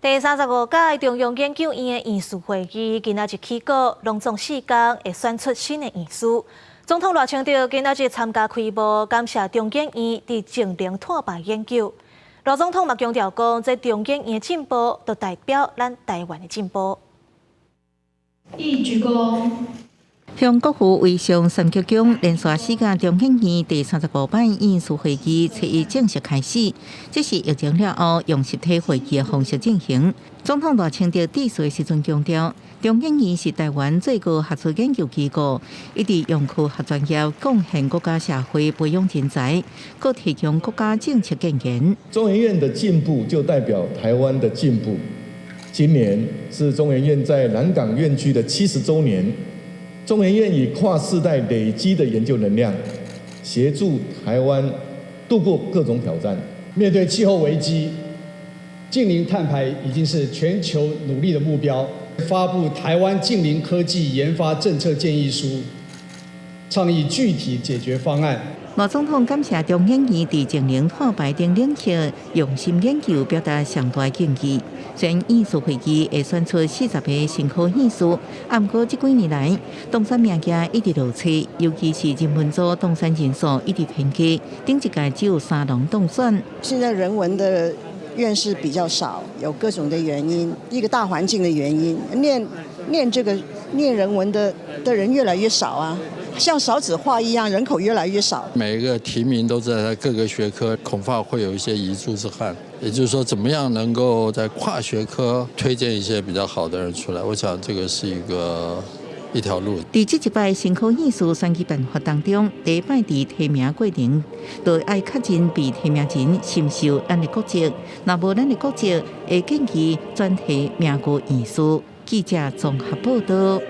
第35屆中央研究院的院士會議今仔日起鼓，攏總4工會選出新的院士。總統賴清德今仔日參加開幕，感謝中研院佇淨零碳排研究。賴總統嘛強調講，這中研院的進步，就代表咱台灣的進步。一鞠躬。向國父遺像三鞠躬，連續四屆中研院第35擺院士會議初一正式開始。這是疫情了後用實體會議的方式進行。總統賴清德致辭的時陣強調，中研院是台灣最高學術研究機構，一直用科學專業貢獻國家社會，培養人才，閣提供國家政策建言。中研院的進步就代表台灣的進步。今年是中研院在南港院區的70週年。中研院以跨世代累積的研究能量，協助台灣度過各種挑戰。面對氣候危機，淨零碳排已經是全球努力的目標。發布台灣淨零科技研發政策建議書，倡議具體解決方案。賴總統感謝中研院佇淨零碳排等領域用心研究，表達上大敬意。雖然院士會議會選出40個新科院士，毋過這幾年來，當選名額一直落冊，尤其是人文組當選人數一直偏低，頂一屆只有三人當選。現在人文的院士比較少，有各種的原因，一個大環境的原因，念這個念人文的人越來越少啊。像少子化一樣，人口越來越少。每一個提名都在各個學科，恐怕會有一些遺珠之憾。也就是說，怎麼樣能夠在跨學科推薦一些比較好的人出來？我想這個是一條路。佇這一擺新科院士選舉辦法當中，第一擺佇提名過程，就愛確認被提名人是毋是有咱的國籍，若無咱的國籍，會建議轉提名國院士。記者綜合報道。